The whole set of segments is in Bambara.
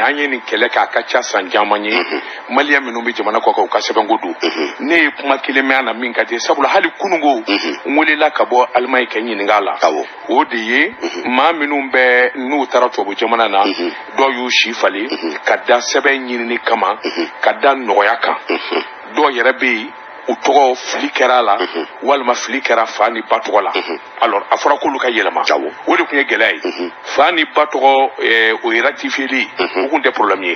An ye nin kɛlɛ k'a ka ca san caman ye. Maliyɛn minnu bɛ jamana kɔ kan, u ka sɛbɛnko don. Ne ye kuma kelen mɛn a na min ka di, sabula hali kununko n welela ka bɔ Alimaɲi kɛ ɲininka a la. O de ye maa minnu bɛ n'u taara tubabu jamana na, dɔw y'u si falen ka da sɛbɛn ɲinini kama, ka da nɔgɔya kan. Dɔw yɛrɛ bɛ yen, u tɔgɔ fili kɛra a la, walima fili kɛra fa ni ba tɔgɔ la. Alors a fɔra k'olu ka yɛlɛma, o de tun ye gɛlɛya ye. Fa ni ba tɔgɔ, o ye rectifier, o kun tɛ problème ye.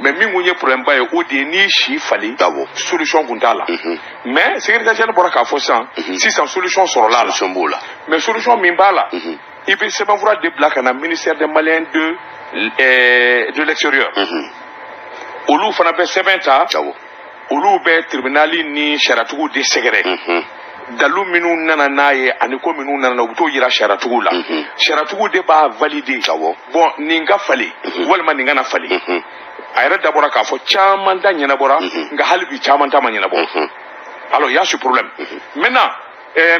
Mais min kun ye problème ba ye, o de ye n'i si falen, solution kun t'a la. Mais secrétaire général bɔra k'a fɔ sisan sisan, solution sɔrɔla a la. Solution b'o la. Mais solution min b'a la, i bɛ sɛbɛnfura de bila ka na ministère des Maliens de l'extérieur. Olu fana bɛ sɛbɛn ta, olu bɛ tribunal ni sariyatigiw de sɛgɛrɛ. Dalu minnu nana n'a ye ani ko minnu nana, u bɛ t'o yira sariyatigiw la. Sariyatigiw de b'a valider. Bon, nin ka falen walima nin kana falen. A yɛrɛ dabɔra k'a fɔ caman ta ɲɛnabɔra, nka hali bi caman ta ma ɲɛnabɔ. Alors il y a ce problème maintenant.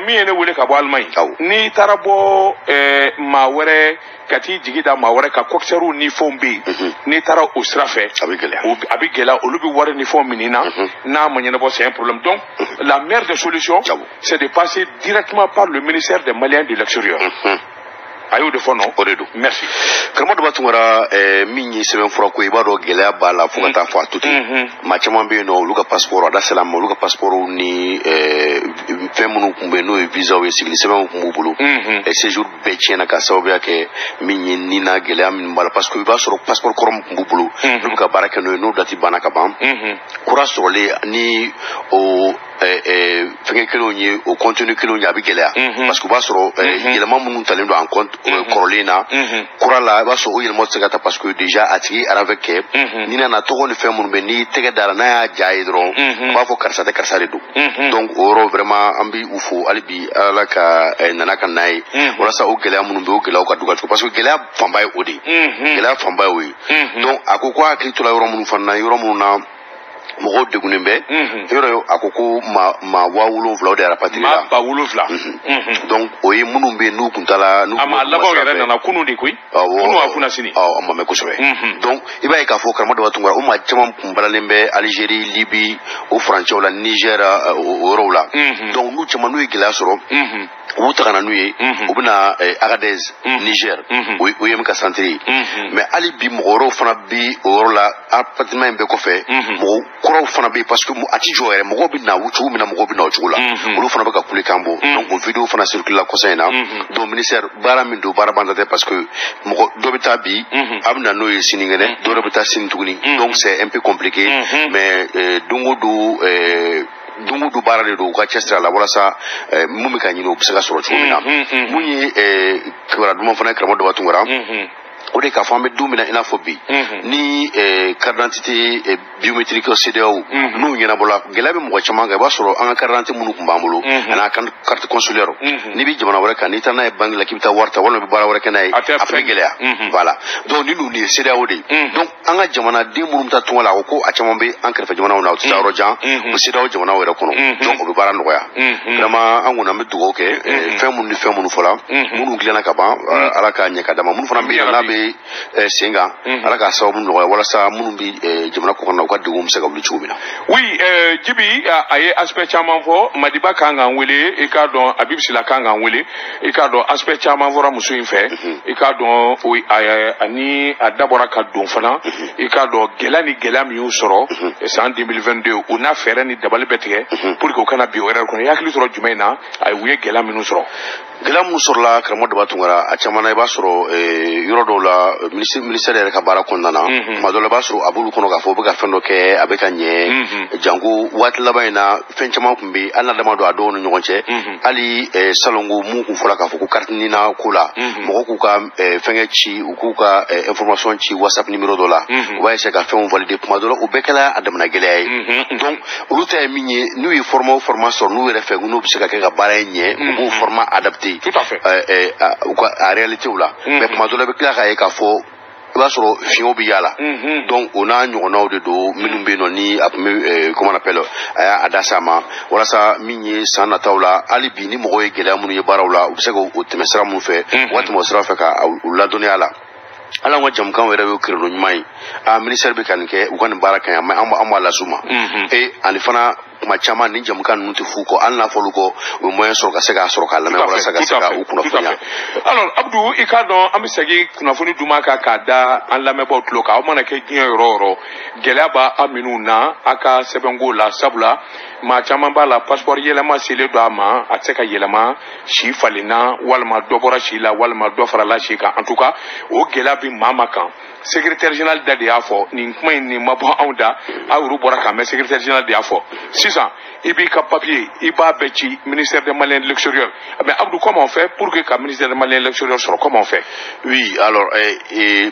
Min ye ne wele ka bɔ Allemagne, n'i taara bɔ maa wɛrɛ ka t'i jigi da maa wɛrɛ ka, coxeurs ni fɛnw bɛ yen, n'i taara o sira fɛ, a bɛ gɛlɛya. A bɛ gɛlɛya. Olu bɛ wari ni fɛnw minɛ i na, n'a ma ɲɛnabɔ, c'est un problème. Donc la meilleure des solutions, c'est de passer directement par le ministère des Maliens de l'extérieur. A y'o de fɔ, non? O de don. Merci. Karamɔgɔ Daba Tunkara, min ye sɛbɛnfura ko ye, i b'a dɔn gɛlɛya b'a la fo ka taa fɔ a to ten. Maa caman bɛ yen nɔ, olu ka passeport a da sera ma, olu ka passeport ni fɛn minnu tun bɛ yen, n'o ye visaw ye, sigili sɛbɛnw tun b'u bolo, séjour bɛɛ tiɲɛna ka sababuya kɛ min ye nina gɛlɛya min b'a la, parce que i b'a sɔrɔ passeport kɔrɔ min tun b'u bolo, n'u bɛ ka baara kɛ n'o ye, n'o date banna ka ban, kura sɔrɔlen ni o fɛngɛ kelenw ye, o contenu kelenw ye, a bɛ gɛlɛya, parce que o b'a sɔrɔ yɛlɛma minnu talen don en compte kɔrɔlen na, kura la, i b'a sɔrɔ o yɛlɛma tɛ se ka ta, parce que déjà a tigi RAVEC kɛ. N'i nana, tɔgɔ ni fɛn minnu bɛ, n'i tɛgɛ dara n'a y'a ja ye dɔrɔn, a b'a fɔ karisa tɛ, karisa de don. Donc o yɔrɔ, vraiment, an bɛ u fo hali bi. Ala ka nana ka n'a ye walasa o gɛlɛya minnu bɛ, o gɛlɛyaw ka dɔgɔ cogo, parce que gɛlɛya fanba ye o de ye, gɛlɛya fanba ye o ye. Donc a ko ko hakili tora yɔrɔ minnu fana na, yɔrɔ minnu na mɔgɔw degunnen bɛ, yɔrɔ a ko ko maa 7000 o de rapatrié la. Maa 7000. Donc o ye minnu bɛ yen n'u kun taara n'u A maa labanw yɛrɛ nana kunun de koyi. Kunun a kunna sini. Awɔ, a ma mɛn kosɛbɛ. Donc i b'a ye k'a fɔ, karamɔgɔ Daba Tunkara, o maa caman kun balalen bɛ Algérie, Libye, o furancɛw la, Niger, o yɔrɔw la. Donc n'u caman n'u ye gɛlɛya sɔrɔ, u b'u ta ka na n'u ye, u bɛ na Agadez, Niger, o ye min ka centre ye. Mais hali bi mɔgɔ wɛrɛw fana bi o yɔrɔ la. Rapatriement in bɛɛ kɔfɛ, mɔgɔ kuraw fana bɛ yen, parce que a ti jɔ yɛrɛ. Mɔgɔw bɛ na cogo min na, mɔgɔw bɛ na o cogo la, olu fana bɛ ka kulekan bɔ. Donc o vidéo fana circule la kɔsa in na. Donc ministère, baara min don, baara banta tɛ, parce que mɔgɔ dɔ bɛ taa bi, a bɛ na n'o ye sinikɛnɛ, dɔ wɛrɛ bɛ taa sini tuguni. Donc c'est un peu compliqué, mais don o don, don o don baara de don. U ka cɛsiri a la walasa mun bɛ ka ɲini, o bɛ se ka sɔrɔ cogo min na. Mun ye kibaruya duman fana ye, karamɔgɔ Daba Tunkara, o de k'a fɔ an bɛ don min na i n'a fɔ bi, ni carte d'identité biométrique CEDEAO n'u ɲɛnabɔla, gɛlɛya bɛ mɔgɔ caman kan. I b'a sɔrɔ an ka carte d'identité minnu tun b'an bolo ani carte consulaire, n'i bɛ jamana wɛrɛ kan, n'i taara n'a ye banque la k'i bɛ taa wari ta walima i bɛ baara wɛrɛ kɛ n'a ye, a bɛ gɛlɛya. Voilà. Donc ni ninnu ye CEDEAO de ye. Donc an ka jamanaden minnu bɛ taa tunga la, a ko ko a caman bɛ an kɛrɛfɛ jamanaw na, u tɛ taa yɔrɔ jan, u bɛ CEDEAO jamanaw yɛrɛ kɔnɔ. Donc o bɛ baara nɔgɔya vraiment. An kɔni, an bɛ dugawu kɛ fɛn minnu ni fɛn minnu fɔla, minnu dilanna ka ban, Ala k'a ɲɛ ka d'a ma. Minnu fana bɛ yen n'a bɛ sen kan, Ala k'a sababu nɔgɔya walasa minnu bɛ jamana kɔkan na, u ka degun bɛ se ka wuli cogo min na. Oui, Jibi, a ye aspect caman fɔ. Madiba kan k'an wele, i k'a dɔn Habib Sila kan k'an wele. I k'a dɔn aspect caman fɔra muso in fɛ. I k'a dɔn o ani a dabɔra ka don fana. I k'a dɔn gɛlɛya ni gɛlɛya min y'u sɔrɔ san 2022, u n'a fɛɛrɛ ni dabali bɛɛ tigɛ pour que u kana bin o yɛrɛ kɔnɔ. I hakili sɔrɔ jumɛn na a u ye gɛlɛya minnu sɔrɔ? Gɛlɛya minnu sɔrɔla, karamɔgɔ Daba Tunkara, a caman na, i b'a sɔrɔ yɔrɔ dɔw la, ministère yɛrɛ ka baara kɔnɔna na, tuma dɔw la, i b'a sɔrɔ a b'olu kɔnɔ k'a fɔ u bɛ ka fɛn dɔ kɛ, a bɛ ka ɲɛ. Janko waati laban in na, fɛn caman tun bɛ yen, hali n'a dama don a dɔw ni ɲɔgɔn cɛ. Hali salongo mun kun fɔra k'a fɔ ko carte NINA ko la, mɔgɔw k'u ka fɛngɛ ci, u k'u ka information ci WhatsApp numéro dɔ la, u b'a essayer ka fɛnw valider. Tuma dɔ la, o bɛɛ kɛla a damana gɛlɛya ye. Donc olu ta ye min ye, n'u ye format o format sɔrɔ n'u yɛrɛ fɛ n'u bɛ se ka kɛ ka baara in ɲɛ, u b'o format adapté Tout à fait. U ka a réalité la. Mais tuma dɔ la, i bɛ tila k'a ye k'a fɔ i b'a sɔrɔ fiɲɛw bɛ y'a la. Donc o n'a ɲɔgɔnnaw de don minnu bɛ yen nɔ, ni a tun bɛ, comment on appelle, a y'a da s'a ma walasa min ye san nataw la, hali bi ni mɔgɔw ye gɛlɛya minnu ye baaraw la, u bɛ se k'o tɛmɛ sira minnu fɛ, u ka tɛmɛ o sira fɛ ka u ladɔnniya la. Ala ka jamukan yɛrɛ y'o créneau ɲuman ye. A ministère bɛ ka nin kɛ, u ka nin baara ka ɲi, an b'a las'u ma. Et ani fana kuma caman ni jamukan ninnu tɛ f'u kɔ, hali n'a fɔl'u kɔ, u ye moyen sɔrɔ ka se k'a sɔrɔ k'a lamɛn walasa ka se ka u kunnafoniya. Alors Abdou, i k'a dɔn an bɛ segin kunnafoni d'u ma kan k'a da an lamɛnbaaw tulo kan. Aw mana kɛ diɲɛ yɔrɔ o yɔrɔ, gɛlɛya b'a aw minnu na a ka sɛbɛnko la, sabula maa caman b'a la, passeport yɛlɛma selen don a ma, a tɛ se ka yɛlɛma, si falenna walima dɔ bɔra si la walima dɔ farala si kan. En tout cas, o gɛlɛya bɛ maa ma kan. Secrétaire général da de y'a fɔ nin kuma in, nin ma bɔ anw da, aw yɛrɛ bɔra k'a mɛn, secrétaire général de y'a fɔ. Sisan i b'i ka papier, i b'a bɛɛ ci ministère des Maliens de l'extérieur. Mais Abdou, comment on fait pour que ka ministère des Maliens de l'extérieur sɔrɔ? Comment on fait? Oui, alors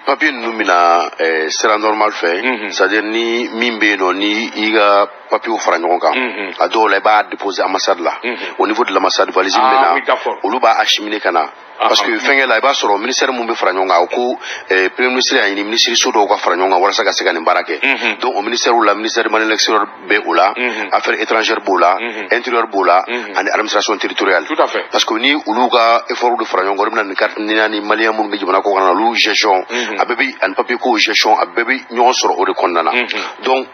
papier ninnu bɛna sira normal fɛ, c'est-à-dire ni min bɛ yen nɔ, ni i ka papier fara ɲɔgɔn kan, a dɔw la i b'a déposer ambassade la. Au niveau de l'ambassade, valise min bɛ na, olu b'a acheminer ka na, parce que fɛnkɛ la, i b'a sɔrɔ ministère mun bɛ fara ɲɔgɔn kan, o ko premier ministre y'a ɲini ministre so dɔw ka fara ɲɔgɔn kan walasa ka se ka nin baara kɛ. Donc o ministère la, ministère Mali l'extérieur bɛ o la, affaires étrangères b'o la, intérieur b'o la, ani administration territoriale. Tout à fait. Parce que ni olu ka effort de fara ɲɔgɔn kan, olu bɛna nin carte NINA ni malien minnu bɛ jamana kɔkan na, olu gestion a bɛɛ bɛ, ani papier ko gestion, a bɛɛ bɛ ɲɔgɔn sɔrɔ o de kɔnɔna na. Donc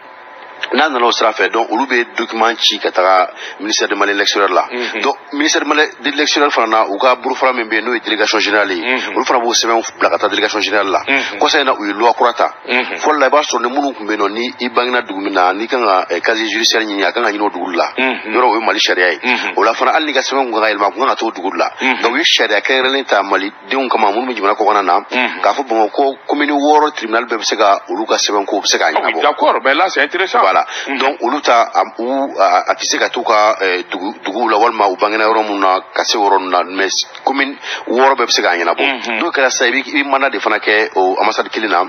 n'a nana o sira fɛ, donc olu bɛ document ci ka taga ministère de Mali l'extérieur la. Donc ministère de l'extérieur fana na, u ka bolofara min bɛ yen, n'o ye délégation générale ye, olu fana b'o sɛbɛn bila ka taa délégation générale la. Kɔsa in na, u ye loi kura ta. Fɔlɔ la, i b'a sɔrɔ ni minnu tun bɛ yen nɔ, ni i bangena dugu min na, n'i kan ka casier judiciaire ɲini, a kan ka ɲini o dugu la yɔrɔ, o ye Mali sariya ye. O la fana, hali n'i ka sɛbɛn kun kan ka yɛlɛma, a kun kan ka t'o dugu la. Donc u ye sariya kɛrɛnkɛrɛnnen ta malidenw kama minnu bɛ jamana kɔkan na, k'a fɔ Bamakɔ commune 6 tribunal bɛɛ bɛ se ka olu ka sɛbɛn ko bɛ se k'a ɲɛnabɔ. D'accord, mais là c'est intéressant. Voilà. Donc olu ta a tɛ se ka t'u ka duguw la walima u bangena yɔrɔ mun na ka se o yɔrɔ ninnu na, mais commune 6 bɛɛ bɛ se k'a ɲɛnabɔ. N'o kɛra sisan, i bɛ mandat de fana kɛ o ambassade kelen na,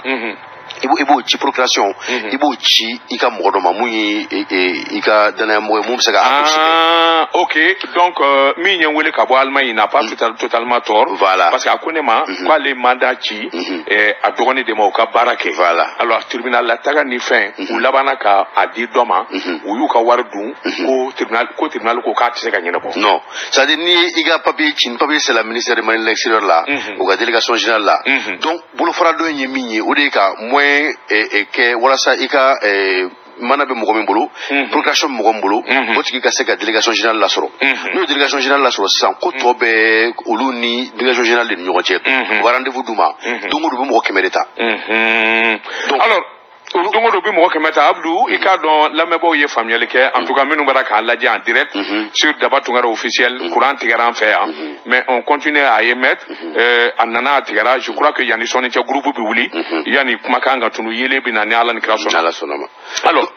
i b'o ci procuration, i b'o ci i ka mɔgɔ dɔ ma mun ye i ka danayamɔgɔ ye mun bɛ se ka. Ah, ok. Donc min ye n wele ka bɔ Allemagne, il n'a pas totalement tort. Voilà. Parce que a ko ne ma k'ale mandat ci a dɔgɔnin de ma, u ka baara kɛ. Voilà. Alors tribunal la taga ni fɛn, u labanna ka a di dɔ ma, u y'u ka wari dun, ko tribunal ko k'a tɛ se ka ɲɛnabɔ. Non, c'est-à-dire ni i ka papier ci, ni papier c'est la ministère de Mali de l'extérieur la, u ka délégation générale la. Donc bolofara dɔ in ye min ye, o de ye ka moyen kɛ walasa i ka mana bɛ mɔgɔ min bolo, procuration bɛ mɔgɔ min bolo, o tigi ka se ka délégation générale lasɔrɔ. N'o ye délégation générale lasɔrɔ sisan, ko tɔ bɛɛ olu ni délégation générale de ni ɲɔgɔn cɛ, u ka rendez-vous d'u ma. Don o don, u bɛ mɔgɔ 100 de ta. Donc alors don o don, u bɛ mɔgɔ 100 ta. Abdou, i k'a dɔn lamɛnbaaw ye faamuyali kɛ. En tout cas, minnu bɔra k'an lajɛ en direct sur Daba Tunkara officiel, courant tigɛra an fɛ yan, mais on continue à émettre. A nana a tigɛra, je crois que yanni sɔnni cɛ, groupe bɛ wuli, yanni kumakan ka tunu, yelen bɛ na, ni Ala ni kira sɔnna. Ala sɔnna ma. Alors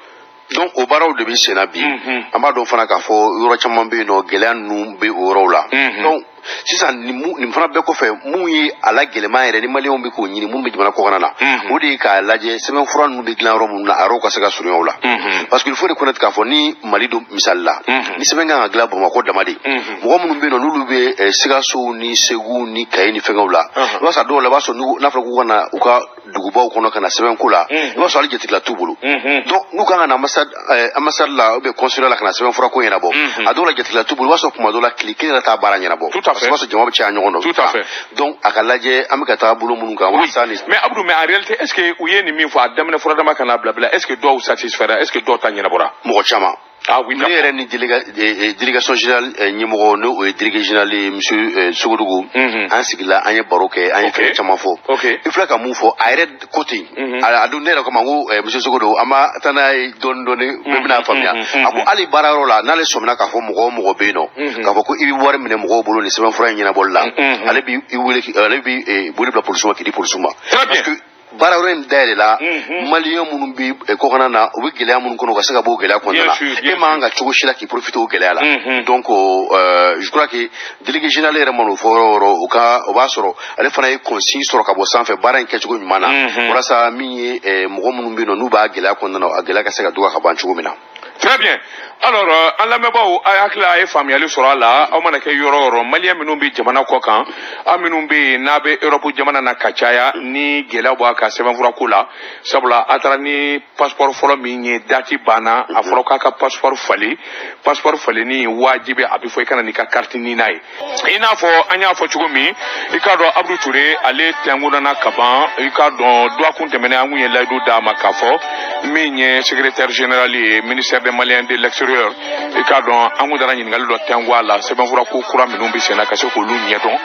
donc o baaraw de bɛ sen na bi. An b'a dɔn fana k'a fɔ yɔrɔ caman bɛ yen nɔ, gɛlɛya ninnu bɛ o yɔrɔw la. Donc sisan nin fana bɛɛ kɔfɛ, mun ye a la gɛlɛman yɛrɛ ni maliyɛnw bɛ k'o ɲini, minnu bɛ jamana kɔkan na, o de ye k'a lajɛ sɛbɛnfura ninnu bɛ dilan yɔrɔ minnu na, a yɔrɔw ka se ka surunya o la. Parce que il faut reconnaître k'a fɔ ni Mali don misali la, ni sɛbɛn kan ka dilan Bamakɔ dama de, mɔgɔ minnu bɛ yen nɔ, n'olu bɛ Sikaso ni Segu ni Kayi ni fɛngɛw la, i b'a sɔrɔ dɔw la, i b'a sɔrɔ n'a fɔra k'u ka na u ka dugubaw kɔnɔ ka na sɛbɛnko la, i b'a sɔrɔ hali jatigila t'u bolo. Donc n'u kan ka na ambassade la ou bien consulat la ka na sɛbɛnfura ko ɲɛnabɔ, a dɔw la jatigila t'u bolo, i b'a sɔrɔ kuma dɔw la tile kelen yɛrɛ t'a baara ɲɛnabɔ. Tout à fait. Parce que i b'a sɔrɔ jama bɛ caya ɲɔgɔn nɔ. Tout à fait. Donc a ka lajɛ an bɛ ka taga bolo minnu kan walasa ni. Mais Abdou, mais en réalité, est-ce que u ye nin min fɔ a daminɛ furadama ka n'a bila bila, est-ce que dɔw satisfait, est-ce que dɔw ta ɲɛnabɔra? Mɔgɔ caman. Ah oui. Ne yɛrɛ ni délégation générale ɲɛmɔgɔ, n'o ye délégué général ye, monsieur Sogodogo, an sigila, an ye baro kɛ, an ye fɛn caman fɔ. I filɛ ka mun fɔ, a yɛrɛ ko ten, a don ne yɛrɛ kama, n ko monsieur Sogodogo, an b'a taa n'a ye dɔɔni dɔɔni, bɛɛ bɛna faamuya. A ko hali baarayɔrɔ la, n'ale sɔmina k'a fɔ mɔgɔ o mɔgɔ bɛ yen nɔ, k'a fɔ ko i bɛ wari minɛ mɔgɔw bolo nin sɛbɛnfura in ɲɛnabɔli la, ale b'i wele, ale b'i wele bila polisiw ma, k'i di polisiw ma. Parce que baara yɔrɔ in dayɛlɛ la, maliyɛn minnu bɛ kɔkanna na, u bɛ gɛlɛya minnu kɔnɔ, u ka se ka bɔ o gɛlɛya kɔnɔna na, e man kan ka cogo si la k'i profiter o gɛlɛya la. Donc je crois que délégué général yɛrɛ mana o fɔ yɔrɔ o yɔrɔ, o ka o b'a sɔrɔ ale fana ye consigne sɔrɔ ka bɔ sanfɛ baara in kɛcogo ɲuman na, walasa min ye mɔgɔ minnu bɛ yen nɔ, n'u b'a gɛlɛya kɔnɔna na, a gɛlɛya ka se ka dɔgɔ ka ban cogo min na. Très Très bien. Alors, an lamɛnbaaw, a hakili a ye faamuyali sɔrɔ a la. Aw mana kɛ yɔrɔ o yɔrɔ, maliyɛn minnu bɛ jamana kɔ kan, aw minnu bɛ yen n'a bɛ Europe jamana na ka caya, ni gɛlɛya b'a ka sɛbɛnfura ko la, sabula a taara ni passeport fɔlɔ min ye, date banna, a fɔra k'a ka passeport falen. Passeport falenni wajibi, a bɛ fɔ i ka na n'i ka carte NINA ye. I n'a fɔ an y'a fɔ cogo min, i k'a dɔn Abdou Touré ale tɛnkunna ka ban. I k'a dɔn dɔgɔkun tɛmɛnen an kun ye layidu d'a ma k'a fɔ min ye secrétaire général ye ministère des Maliens de l'extérieur, i k'a dɔn an kun taara ɲininkali dɔ tɛnku a la, sɛbɛnfura ko kura minnu bɛ sen na, ka se k'olu ɲɛdɔn.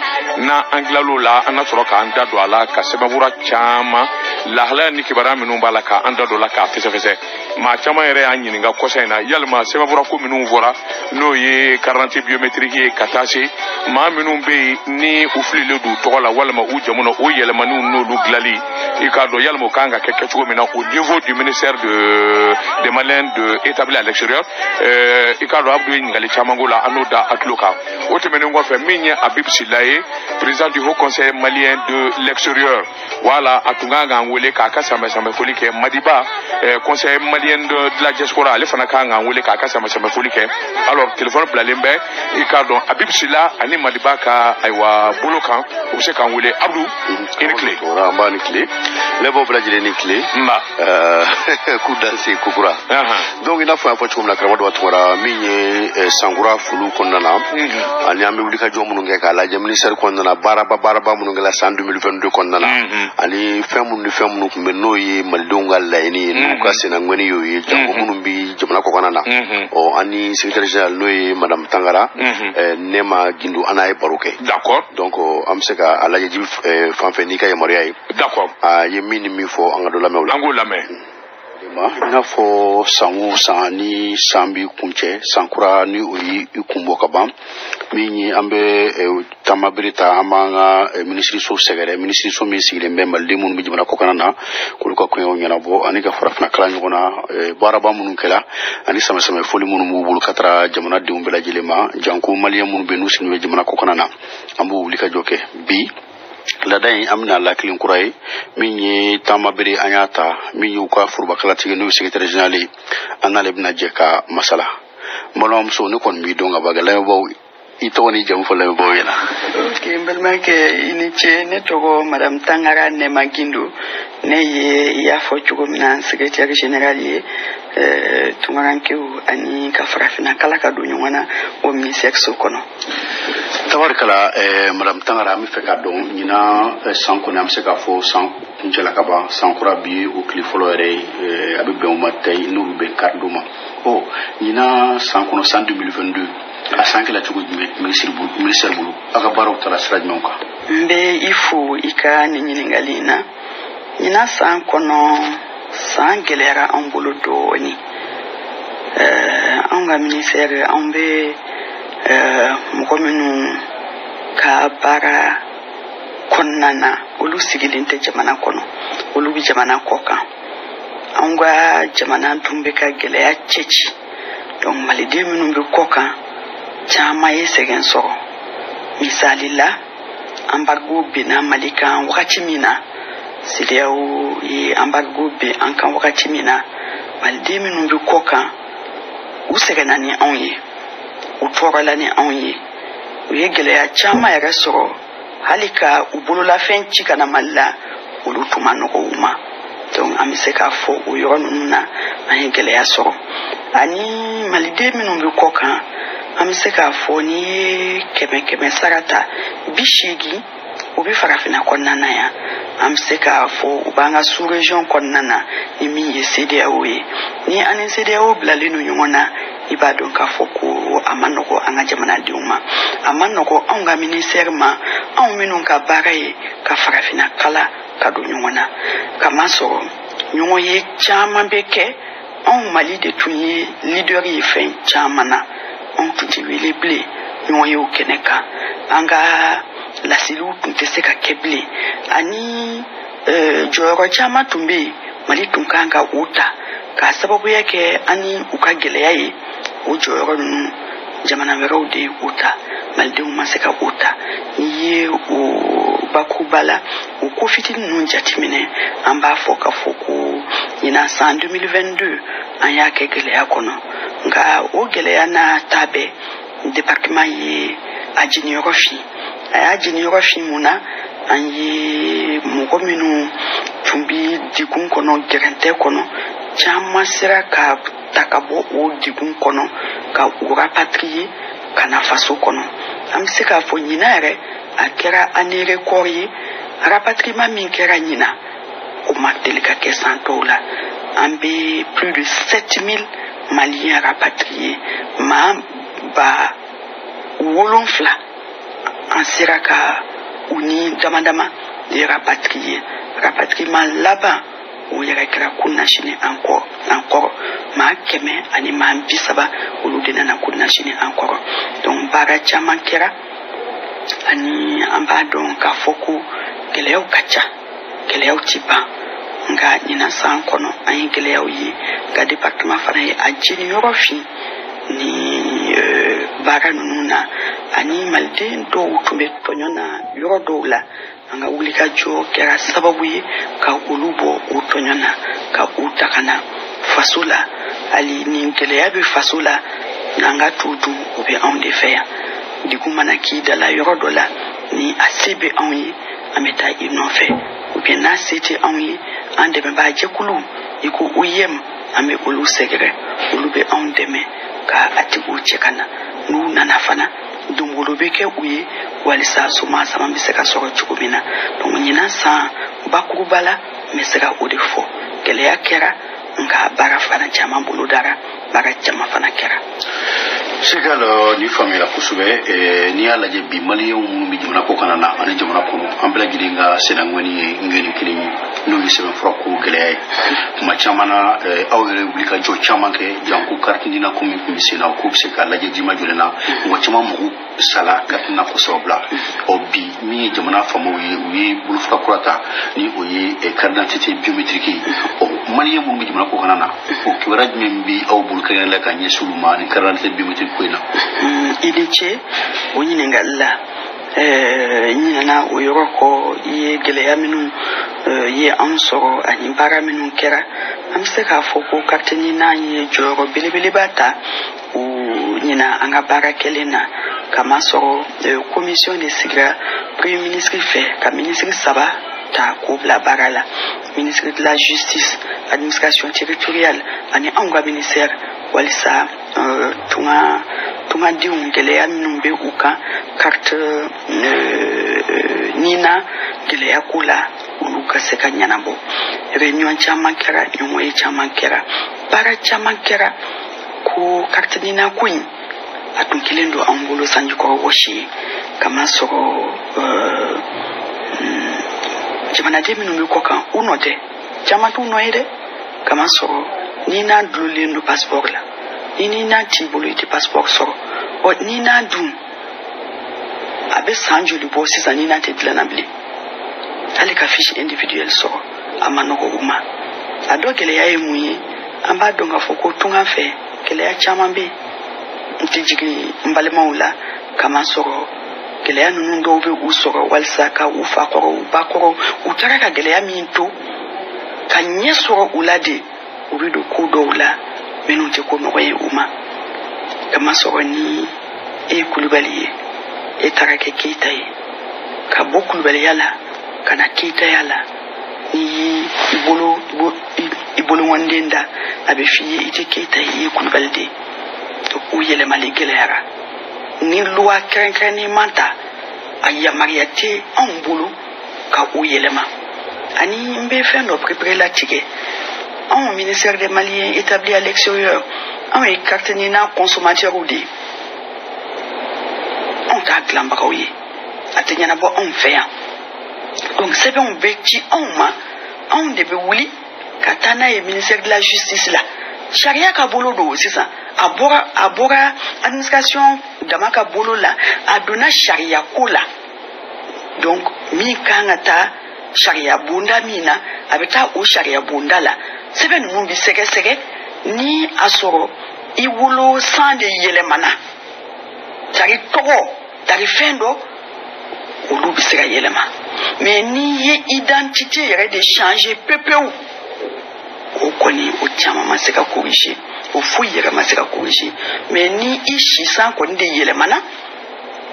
N'an an tilal'o la, an na sɔrɔ k'an da don a la ka sɛbɛnfura caman lahalaya ni kibaruya minnu b'a la, k'an da don a la k'a fɛsɛfɛsɛ. Maa caman yɛrɛ y'an ɲininka kɔsa in na, yalima sɛbɛnfura ko minnu fɔra, n'o ye carte biométrique ye, ka taa se maa minnu bɛ yen ni u fililen don u tɔgɔ la walima u jamu na, o yɛlɛmaniw n'olu dilanli, i k'a dɔn yalima o kan ka kɛ kɛcogo min na au niveau du ministère des Maliens de établi à l'extérieur. I k'a dɔn Abdou ye ɲininkali caman k'o la, an n'o da a tulo kan. O tɛmɛnen kɔfɛ, min ye Habib Sylla ye, président du Haut Conseil malien de l'extérieur, voilà, a tun kan k'an wele k'a ka sanbɛ foli kɛ. Madiba, conseil malien de la diaspora, ale fana kan k'an wele k'a ka sanbɛ foli kɛ. Alors téléphone bilalen bɛ, i k'a dɔn Habib Sylla ani Madiba ka ayiwa bolo kan, u bɛ se k'an wele. Abdou, i ni tile. An b'a ni tile, ne b'aw bɛɛ lajɛlen ni tile. Nba. K'u danse kokura. Donc i n'a fɔ an y'a fɔ cogo min na, karamɔgɔ Daba Tunkara, min ye sankura foliw kɔnɔna na, ani an bɛ wulikajɔ minnu kɛ k'a lajɛ ministère kɔnɔna na, baaraba minnu kɛla san 2022 kɔnɔna na, ani fɛn minnu ni fɛn minnu tun bɛ, n'o ye malidenw ka laɲini ye, n'u ka sennaŋɛni y'o ye, janko minnu bɛ jamana kɔkanna na. Ɔ, an ni secrétaire général, n'o ye madame Tangara Nema Gindo, an n'a ye baro kɛ. D'accord. Donc an bɛ se ka a lajɛ Jibi fan fɛ n'i ka yamaruya ye. D'accord. A ye min ni min fɔ, an ka dɔ lamɛn o la. An k'o lamɛn. I n'a fɔ san o san ni san b'i kuncɛ, san kura ni o y'i kun bɔ ka ban, min ye an bɛ taamabere ta, an b'an ka minisiriso sɛgɛrɛ, minisiriso min sigilen bɛ maliden minnu bɛ jamana kɔkanna na, k'olu ka koɲɛw ɲɛnabɔ, ani ka farafinna kala ɲɔgɔn na, baaraba minnu kɛla ani samɛsamɛ foli minnu b'u bolo ka taara jamanadenw bɛɛ lajɛlen ma, janko maliyɛn minnu bɛ n'u sigilen bɛ jamana kɔkanna na, an b'o wuli ka jɔ kɛ. Bi laada in, an bɛna lakile kura ye, min ye taamabere an y'a ta, min y'u ka forobakalatigi, n'o ye secrétaire général ye, an n'ale bɛna jɛ ka masala. N balimamuso, ne kɔni b'i dɔn ka ban, lamɛnbaaw, i tɔgɔ ni jamu fɔ lamɛnbaaw ɲɛna. Ok, n balimakɛ, i ni ce. Ne tɔgɔ madame Tangara Nema Gindo. Ne ye, i y'a fɔ cogo min na, secrétaire général ye tunkarankew ani ka farafinna kala ka don ɲɔgɔn na o ministère so kɔnɔ. Tabarikala, madame Tangara, an bɛ fɛ k'a dɔn ɲinan san kɔni, an bɛ se k'a fɔ san kuncɛla ka ban, san kura bi o tile fɔlɔ yɛrɛ ye, a bɛ bɛn o ma tɛ, n'o bɛ bɛn kari don ma. Ɔ, ɲinan san kɔnɔ, san 2022, a san kɛla cogo jumɛn ministère bolo, aw ka baaraw taara sira jumɛnw kan? N bɛ i fo i ka nin ɲininkali in na. Ɲinan san kɔnɔ, san gɛlɛyara anw bolo dɔɔni. Anw ka ministère, anw bɛ mɔgɔ minnu ka baara kɔnɔna na, olu sigilen tɛ jamana kɔnɔ, olu bɛ jamana kɔ kan. Anw ka jamana dun bɛ ka gɛlɛya cɛci, donc maliden minnu bɛ kɔ kan, caman ye sɛgɛn sɔrɔ. Misali la, embargo binna Mali kan wagati min na, CEDEAO ye embargo bin an kan wagati min na, maliden minnu bɛ kɔ kan, u sɛgɛnna ni anw ye, u tɔɔrɔla ni anw ye, u ye gɛlɛya caman yɛrɛ sɔrɔ, hali ka u bololafɛn ci ka na Mali la, olu tun ma nɔgɔ u ma. Donc an bɛ se k'a fɔ o yɔrɔ ninnu na, an ye gɛlɛya sɔrɔ. Ani maliden minnu bɛ kɔ kan, an bɛ se k'a fɔ n'i ye 100 sara ta, 80 o bɛ farafinna kɔnɔna na yan. An bɛ se k'a fɔ u b'an ka sous région kɔnɔna na, ni min ye CEDEAO ye. Ni an ni CEDEAO bilalen don ɲɔgɔn na, i b'a dɔn k'a fɔ ko a ma nɔgɔ an ka jamanadenw ma, a ma nɔgɔ anw ka ministère ma, anw minnu ka baara ye ka farafinna kala ka don ɲɔgɔn na. Kamasɔrɔ ɲɔgɔn ye caman bɛ kɛ, anw Mali de tun ye leader ye fɛn caman na, anw tun tɛ wele bilen ɲɔgɔn ye o kɛnɛ kan, an ka laseliw tun tɛ se ka kɛ bilen, ani jɔyɔrɔ caman tun bɛ yen Mali tun kan ka o ta k'a sababuya kɛ an ni u ka gɛlɛya ye, o jɔyɔrɔ ninnu jamana wɛrɛw de ye o ta, malidenw ma se ka o ta. N'i ye o bakuruba la, o ko fitinin ninnu jateminɛ, an b'a fɔ k'a fɔ ko ɲinan san 2022 an y'a kɛ gɛlɛya kɔnɔ. Nka o gɛlɛya n'a ta bɛɛ, département ye a jeniyɔrɔ fin. A y'a jeniyɔrɔ fin mun na? An ye mɔgɔ minnu tun bi degun kɔnɔ, gɛrɛntɛ kɔnɔ, caman sera ka ta ka bɔ o degun kɔnɔ ka u rapatrier ka na faso kɔnɔ. An bɛ se k'a fɔ ɲinan yɛrɛ a kɛra année record ye. Rapatriement min kɛra ɲinan, o ma deli ka kɛ san tɔw la. An bɛ plus de 7000 Maliens rapatriés, maa 7000 an sera ka u ni dama dama de rapatrier. Rapatriement laban, o yɛrɛ kɛra kunasini an kɔ an kɔrɔ, maa 130, olu de nana kunasini an kɔrɔ. Donc baara caman kɛra, ani an b'a dɔn k'a fɔ ko gɛlɛyaw ka ca, gɛlɛyaw ti ban. Nka ɲinan san kɔnɔ, an ye gɛlɛyaw ye, nka département fana ye a jeniyɔrɔ fin ni baara ninnu na. Ani maliden dɔw tun bɛ tɔɲɔ na yɔrɔ dɔw la, an ka wulikajɔ kɛra sababu ye ka olu bɔ o tɔɲɔ na, ka u ta ka na faso la. Hali ni gɛlɛya bɛ faso la, n'an ka t'u dun, o bɛ anw de fɛ yan. Degun mana k'i da la yɔrɔ dɔ la, ni a se bɛ anw ye, an bɛ taa i nɔfɛ, ou bien n'a se tɛ anw ye, an dɛmɛbaa jɛkulu i ko OIM, an bɛ olu sɛgɛrɛ, olu bɛ anw dɛmɛ ka a tigiw cɛ ka na. N'u nana fana, dongolo bɛ kɛ u ye walisa soma sama bɛ se ka sɔrɔ cogo min na. Donc ɲinan san, bakuruba la, n bɛ se ka o de fɔ. Gɛlɛya kɛra, nka baara fana caman bolo dara, baara caman fana kɛra. Segal, ni faamuyala kosɛbɛ. N'i y'a lajɛ bi, maliyɛnw minnu bɛ jamana kɔ kana na ani jamana kɔnɔ, an bɛɛ lajɛlen ka sennaŋɔni ye ŋɛni kelen ye, n'o ye sɛbɛnfura ko gɛlɛya ye. Kuma caman na, aw yɛrɛ wuli ka jɔ caman kɛ janko carte NINA ko min tun bɛ sen na, k'o bɛ se ka lajɛ jima joli na. Mɔgɔ caman mago sala carte NINA ko sababu la. Ɔ bi, min ye jamana faamaw ye, u ye bolofara kura ta, ni o ye carte d'identité biométrique ye. Ɔ maliyɛn minnu bɛ jamana kɔ kana na, o kibaruya jumɛn bɛ aw bolo kɛrɛnkɛrɛnnen la ka ɲɛsin olu ma ni carte d'identité biométrique ko in na? I ni ce o ɲininkali la. N ɲinɛna o yɔrɔ kɔ. I ye gɛlɛya minnu ye anw sɔrɔ ani baara minnu kɛra, an bɛ se k'a fɔ ko carte NINA ye jɔyɔrɔ belebeleba ta o ɲina an ka baara kɛlen na, kamasɔrɔ commission de sigira premier ministre fɛ ka ministre saba ta k'o bila baara la: ministre de la Justice, Administration territoriale ani anw ka ministère, walisa tunga tungadenw, gɛlɛya minnu bɛ u kan carte NINA gɛlɛya ko la, olu ka se ka ɲɛnabɔ. Réunion caman kɛra, ɲɔgɔnye caman kɛra, baara caman kɛra ko carte NINA ko in a tun kelen don an bolo sanjikɔrɔ wɔsi ye, kamasɔrɔ jamanaden minnu bɛ kɔ kan, u nɔ tɛ, caman t'u nɔ ye dɛ, kamasɔrɔ ni n'a dulonnen don passeport la, ni n'a t'i bolo, i tɛ passeport sɔrɔ. Ɔ ni n'a dun, a bɛ san joli bɔ sisan, ni n'a tɛ dilanna bilen, hali ka fiche individuelle sɔrɔ a ma nɔgɔ u ma. A dɔ gɛlɛya ye mun ye? An b'a dɔn k'a fɔ ko tunga fɛ, gɛlɛya caman bɛ yen. N tɛ jigin n balimaw la, kamasɔrɔ gɛlɛya ninnu dɔw bɛ u sɔrɔ walisa ka u fa kɔrɔ, u ba kɔrɔ, u taara ka gɛlɛya min to ka ɲɛ sɔrɔ u la de, u bɛ don ko dɔw la minnu tɛ ko nɔgɔ ye u ma. Kamasɔrɔ ni e ye Kulubali ye, e taara kɛ Keyita ye, ka bɔ kulubaliya la ka na Keyitaya la, n'i y'i bolo i bolokɔniden da, a bɛ f'i ye i tɛ Keyita ye, i ye Kulubali de ye. U yɛlɛmali gɛlɛyara. Ni loi kɛrɛnkɛrɛnnen ma ta, a yamaruya tɛ anw bolo ka u yɛlɛma. Ani n bɛ fɛn dɔ perepere latigɛ: anw, ministère des Maliens établis à l'extérieur, anw ye carte NINA consommateurs de ye, anw t'a dilanbagaw ye, a tɛ ɲɛnabɔ anw fɛ yan. Donc sɛbɛnw bɛ ci anw ma, anw de bɛ wuli ka taa n'a ye ministère de la Justice la. Sariya ka bolo don sisan, a bɔra administration dama ka bolo la, a donna sariya ko la. Donc min kan ka taa sariya bonda min na, a bɛ taa o sariya bonda la. Sɛbɛn ninnu bɛ sɛgɛsɛgɛ, ni a sɔrɔ i wolo san de yɛlɛmana, tari tɔgɔ, tari fɛn dɔ, olu bɛ se ka yɛlɛma. Mais n'i ye identité yɛrɛ de changer pepewu, o kɔni, o caman ma se ka corriger. O foyi yɛrɛ ma se ka corriger. Mais ni i si san kɔni de yɛlɛmana,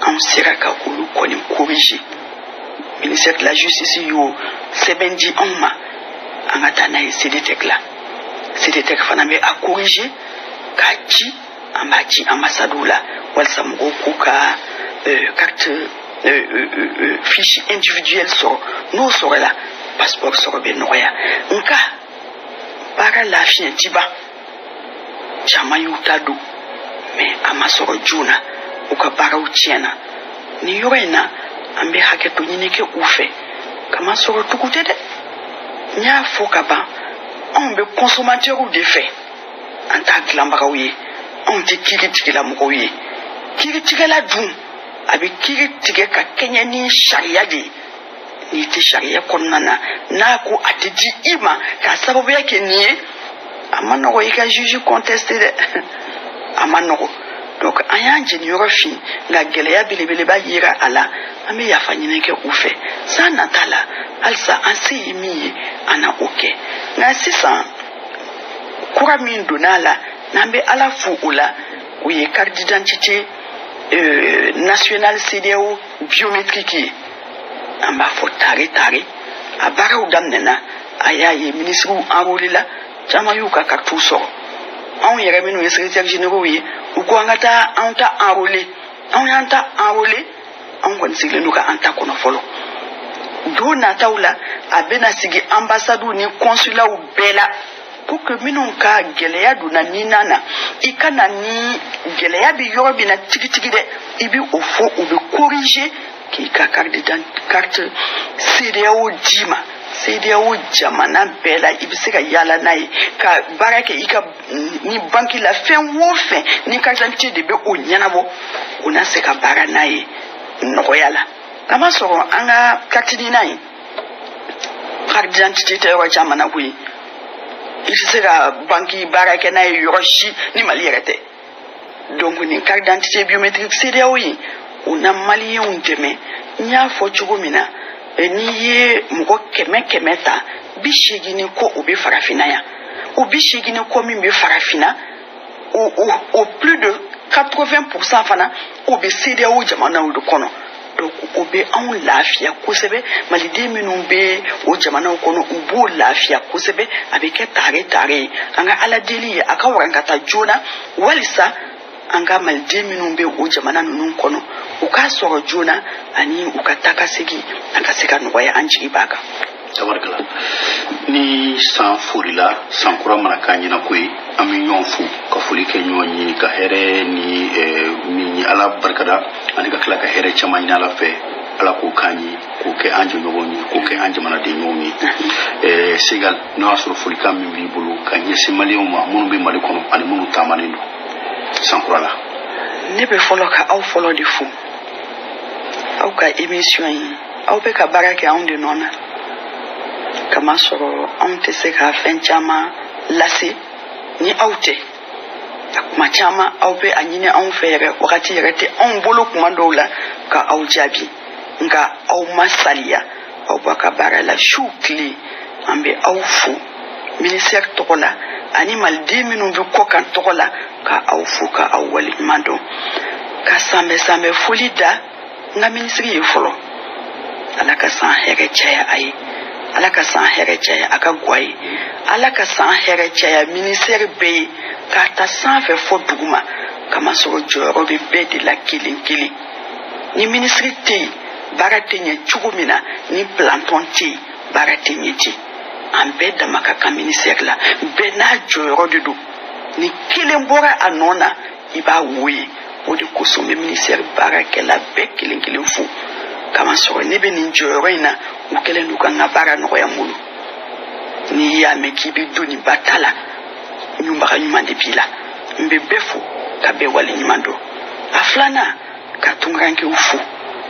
anw sera ka olu kɔni corriger. Ministère de la Justice y'o sɛbɛn di anw ma, an ka taa n'a ye CDTEC la. CDTEC fana bɛ a corriger k'a ci, an b'a ci ambassade la walasa mɔgɔw k'u ka carte fiche individuelle sɔrɔ. N'o sɔrɔla, passeport sɔrɔ bɛ nɔgɔya. Nka baara lafiɲɛ ti ban, caman y'u ta don, mais a ma sɔrɔ joona, u ka baaraw tiɲɛna. Nin yɔrɔ in na, an bɛ hakɛto ɲini kɛ u fɛ, kamasɔrɔ tugu tɛ dɛ. N y'a fɔ ka ban, anw bɛ consommateurs de fɛ, an t'a dilanbagaw ye, anw tɛ kiiri tigilamɔgɔw ye. Kiiritigɛla dun, a bɛ kiiri tigɛ ka kɛɲɛ ni sariya de ye. N'i tɛ sariya kɔnɔna na, n'a ko a tɛ di i ma k'a sababuya kɛ nin ye, a ma nɔgɔ i ka juge contester dɛ, a ma nɔgɔ. Donc an y'an jeniyɔrɔ fin, nka gɛlɛya belebeleba yera a la. An bɛ yafa ɲini kɛ u fɛ. San nata la, halisa an se ye min ye, an na o kɛ. Nka sisan kura min donna a la, n'an bɛ Ala fo o la, o ye carte d'identité nationale CEDEAO biométrique ye. An b'a fɔ tare tare, a baaraw daminɛna. A y'a ye minisiriw enrôlé la, caman y'u ka carte sɔrɔ. Anw yɛrɛ minnu ye secrétaire généraux ye, u ko an ka taa anw ta enrôlé, anw y'an ta enrôlé. Anw kɔni sigilen don ka an ta kɔnɔ fɔlɔ. Don nataw la, a bɛna sigi ambassades ni consulats bɛɛ la, pour que minnu ka gɛlɛya donna ni na na, i ka na ni gɛlɛya bɛ yɔrɔ min na tigitigi dɛ, i bɛ o fɔ, u bɛ corriger k'i ka carte CEDEAO d'i ma. CEDEAO jamana bɛɛ la, i bɛ se ka yaala n'a ye ka baara kɛ i ka ni banki la, fɛn o fɛn ni carte d'identité de bɛ o ɲɛnabɔ, o na se ka baara n'a ye nɔgɔya la. Kamasɔrɔ an ka carte NINA in, carte d'identité tɛ yɔrɔ caman na koyi. I tɛ se ka banki baara kɛ n'a ye yɔrɔ si ni Mali yɛrɛ tɛ. Donc nin carte d'identité biométrique CEDEAO in, o na maliyɛnw dɛmɛ. N y'a fɔ cogo min na, n'i ye mɔgɔ 100 100 ta, 80 ni kɔ o bɛ farafinna yan. O 80 ni kɔ min bɛ farafinna, o plus de 80% fana, o bɛ CEDEAO jamanaw de kɔnɔ. Donc o bɛ anw lafiya kosɛbɛ. Maliden minnu bɛ o jamanaw kɔnɔ, u b'o lafiya kosɛbɛ. A bɛ kɛ tare tare ye. An ka Ala deli ye a ka waran ka taa joona, walisa an ka maliden minnu bɛ o jamana ninnu kɔnɔ, u k'a sɔrɔ joona, ani u ka taa ka segin a ka se ka nɔgɔya. An jigi b'a kan. Tabarikala, ni san forila, san kura mana k'an ɲɛna ko ye, an bɛ ɲɔgɔn fo ka foli kɛ ɲɔgɔn ye, ka hɛrɛ ni min Ala barikada, ani ka tila ka hɛrɛ caman ɲini Ala fɛ. Ala k'o k'an ye, k'o kɛ an jɛɲɔgɔnw ye, k'o kɛ an jamanaden ɲɔgɔnw ye. Segal, n'o y'a sɔrɔ folikan min b'i bolo ka ɲɛsin maliyɛnw ma minnu bɛ Mali kɔnɔ ani minnu taamalen don san kura la. Ne bɛ fɔlɔ ka aw fɔlɔ de fo, aw ka émission in, aw bɛ ka baara kɛ anw de nɔ na, kamasɔrɔ anw tɛ se ka fɛn caman lase ni aw tɛ. A kuma caman aw bɛ a ɲini anw fɛ yɛrɛ, wagati yɛrɛ tɛ anw bolo kuma dɔw la ka aw jaabi, nka aw ma saliya, aw b'a ka baara la su tile. An bɛ aw fo ministère tɔgɔ la ani maliden minnu bɛ kɔ kan tɔgɔ la, ka aw fo ka aw waleɲuman dɔn. Ka sanbɛ sanbɛ foli da n ka minisiri ye fɔlɔ. Ala ka san hɛrɛ caya a ye, Ala ka san hɛrɛ caya a ka gwa ye, Ala ka san hɛrɛ caya ministère bɛɛ ye, k'a ta sanfɛ fɔ duguma. Kamasɔrɔ jɔyɔrɔ bɛ bɛɛ de la kelen kelen. Ni minisiri tɛ yen, baara tɛ ɲɛ cogo min na, ni planton tɛ yen, baara tɛ ɲɛ ten. An bɛɛ dama ka kan ministère la, bɛɛ n'a jɔyɔrɔ de don. Ni kelen bɔra a nɔ na, i b'a wo ye. O de kosɔn n bɛ ministère baarakɛla bɛɛ kelen kelen fo, kamasɔrɔ ne bɛ nin jɔyɔrɔ in na, u kɛlen don ka n ka baara nɔgɔya n bolo. N'i y'a mɛn k'i bɛ don nin ba ta la, ɲubaga ɲuman de b'i la. N bɛ bɛɛ fo ka bɛɛ waleɲuman dɔn. A filanan, ka tunkarankew fo,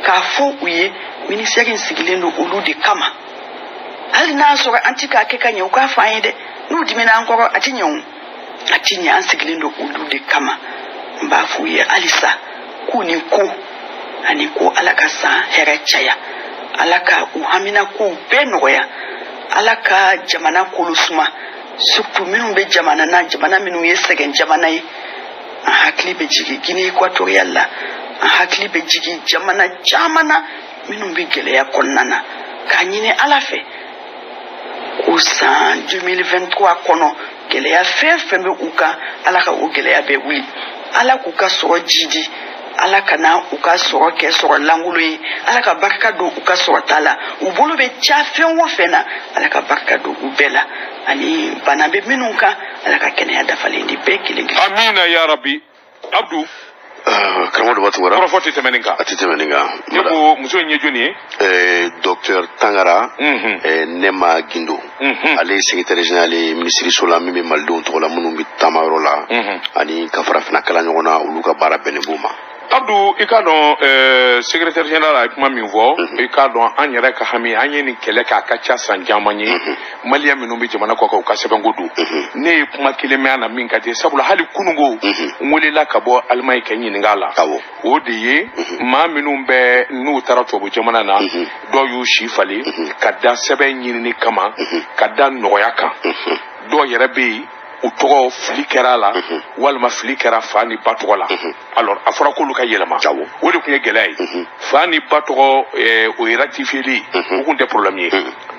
k'a fɔ u ye ministère in sigilen don olu de kama. Hali n'a sɔrɔ an ti k'a kɛ ka ɲɛ, u k'a fɔ an ye dɛ. N'u dimina an kɔrɔ, a ti ɲɛ o, a ti ɲɛ. An sigilen don olu de kama. N b'a f'u ye halisa k'u ni ko ani ko Ala ka san hɛrɛ caya, Ala ka u hamina kow bɛɛ nɔgɔya, Ala ka jamana kolo suma, Surtout minnu bɛ jamana na, jamana minnu ye sɛgɛn jamana ye. An hakili bɛ jigin Guinée équatoriale la, an hakili bɛ jigin jamana caman na minnu bɛ gɛlɛya kɔnɔna na. K'a ɲini Ala fɛ ko san 2023 kɔnɔ, gɛlɛya fɛn fɛn bɛ u kan, Ala ka o gɛlɛya bɛɛ wuli. Ala k'u ka sɔrɔ jidi, Ala kana u ka sɔrɔ kɛ sɔrɔ lankolon ye. Ala ka barika don u ka sɔrɔta la. U bolo bɛ ca fɛn o fɛn na, Ala ka barika don u bɛɛ la. Ani bana bɛ minnu kan, Ala ka kɛnɛya dafalen di bɛɛ kelen kelen. Amina ya Rabbi. Abdou, Karamɔgɔ Daba Tunkara. Kɔrɔfɔ tɛ tɛmɛ nin kan. A tɛ tɛmɛ nin kan. Ne ko muso in ye jɔnni ye? Docteur Tangara Nema Gindo. Ale ye secrétaire général ye minisiriso la min bɛ malidenw tɔgɔ la minnu bɛ taama yɔrɔ la ani ka farafinna kala ɲɔgɔn na, olu ka baara bɛnnen b'o ma. Abdou, i k'a dɔn, secrétaire général a ye kuma min fɔ, i k'a dɔn, an yɛrɛ ka hami, an ye nin kɛlɛ kɛ, a ka ca san caman ye. Maliyɛn minnu bɛ jamana kɔ kan, u ka sɛbɛnko don. Ne ye kuma kelen mɛn a na min ka di, sabula hali kununko n welela ka bɔ Alimaɲi ka ɲininka a la. O de ye maa minnu bɛ n'u taara tubabu jamana na, dɔw y'u si falen ka da sɛbɛn ɲinini kama, ka da nɔgɔya kan. Dɔw yɛrɛ bɛ yen, u tɔgɔ fili kɛra a la, walima fili kɛra fa ni ba tɔgɔ la. Alors a fɔra k'olu ka yɛlɛma, o de tun ye gɛlɛya ye. Fa ni ba tɔgɔ, o ye rectifier, o tun tɛ problème ye.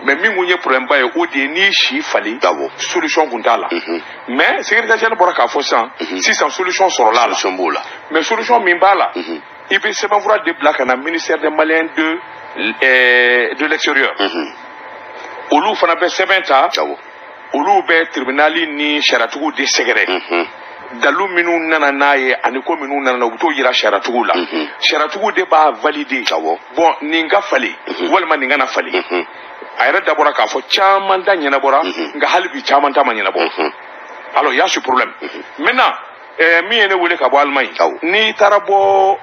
Mais min kun ye problème ba ye, o de ye n'i si falen, solution kun t'a la. Mais secrétaire général bɔra k'a fɔ sisan sisan, solution sɔrɔla a la. Solution b'o la. Mais solution min b'a la, i bɛ sɛbɛnfura de bila ka na ministère des Maliens de l'extérieur. Olu fana bɛ sɛbɛn ta, olu bɛ tribunal ni sariyatigiw de sɛgɛrɛ. Dalu minnu nana n'a ye ani ko minnu nana, u bɛ t'o yira sariyatigiw la. Sariyatigiw de b'a valider. Bon, nin ka falen walima nin kana falen. A yɛrɛ dabɔra k'a fɔ caman ta ɲɛnabɔra, nka hali bi caman ta ma ɲɛnabɔ. Alors il y a ce problème maintenant. Min ye ne wele ka bɔ Allemagne, n'i taara bɔ